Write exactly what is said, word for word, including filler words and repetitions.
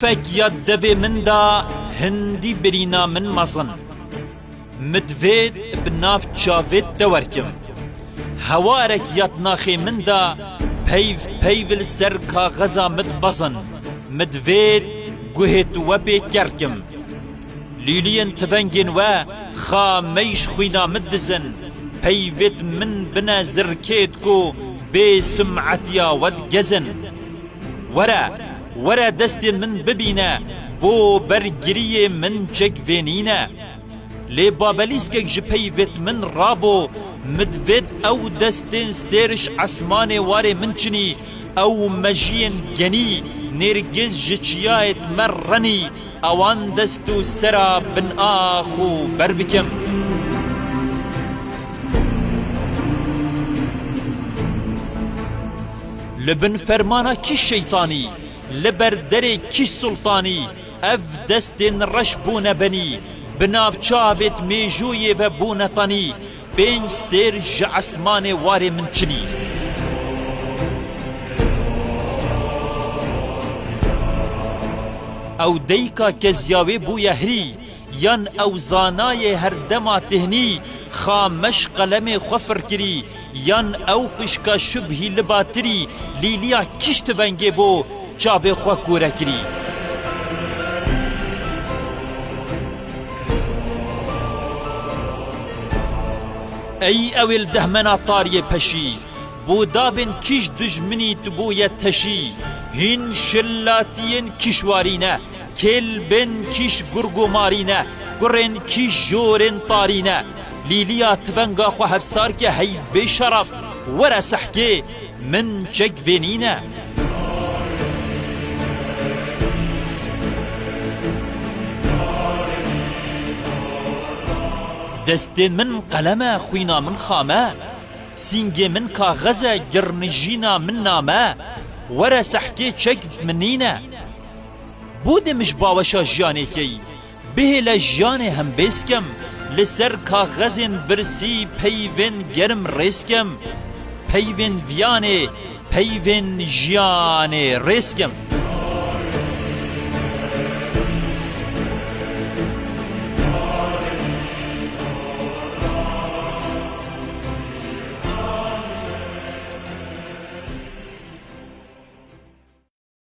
Fek ya devê min da hindî birîna min mezin. Mi divêt bi nav çavêt te werkim. Hewarek ya naxê min da peyv peyv li ser kaxeza min dibezin. Mi divêt guhê tu we pê kerkim. Lîliyên tivengên we xamey ji xwîna min dizin. Peyvêt min bine zirkêt ku bê sumetiya we digezin. Were, were destên min bibîne, bo bergiriyê min çek vênîne. Lê babelîskek ji peyvêt min rabo, mi divêt ew destên stêr ji esmanê warê min çinî, ew mejiyên genî, nêrgiz ji çiyayêt me renî, ewan dest û sera bin ax û ber bikim. Li bin fermana kî şeytanî, li ber derê kî sultanî, ev destên reş bûne benî, bi nav çavêt mêjûyê ve bûne tenî, pênc stêr ji esmanê warê min çinî. Ew deyka kezya wê bûye hirî, yan ew zanayê her dema têhnî, xameş qelemê xwe firkirî, yan ew xwişka şubhî li batirî, lîliya kîş tivengê bo çavê xwe kûre kirî. Ey ew ê li dehmena tariyê peşî, bo davên kîş dijminî tu bûye teşî, hîn şillatiyên kîş warî ne, kêlbên kîş gurgumarî ne, gurên kîş jorên tarî ne. Lîliya tivenga xwe hevsar ke hey bê şeref, were sehkê, min çek vênîne. Destên min qelem e, xwîna min xam e. Sîngê min kaxez e, girnijîna min name. Were sehkê çek minîne. Bo dê min ji baweşa jiyanê key. Bihêle jiyanê hembêz kem, li ser kaxezên birsî peyvên germ rêz kem. Peyvên viyanê, peyvên jiyanê rêz kem.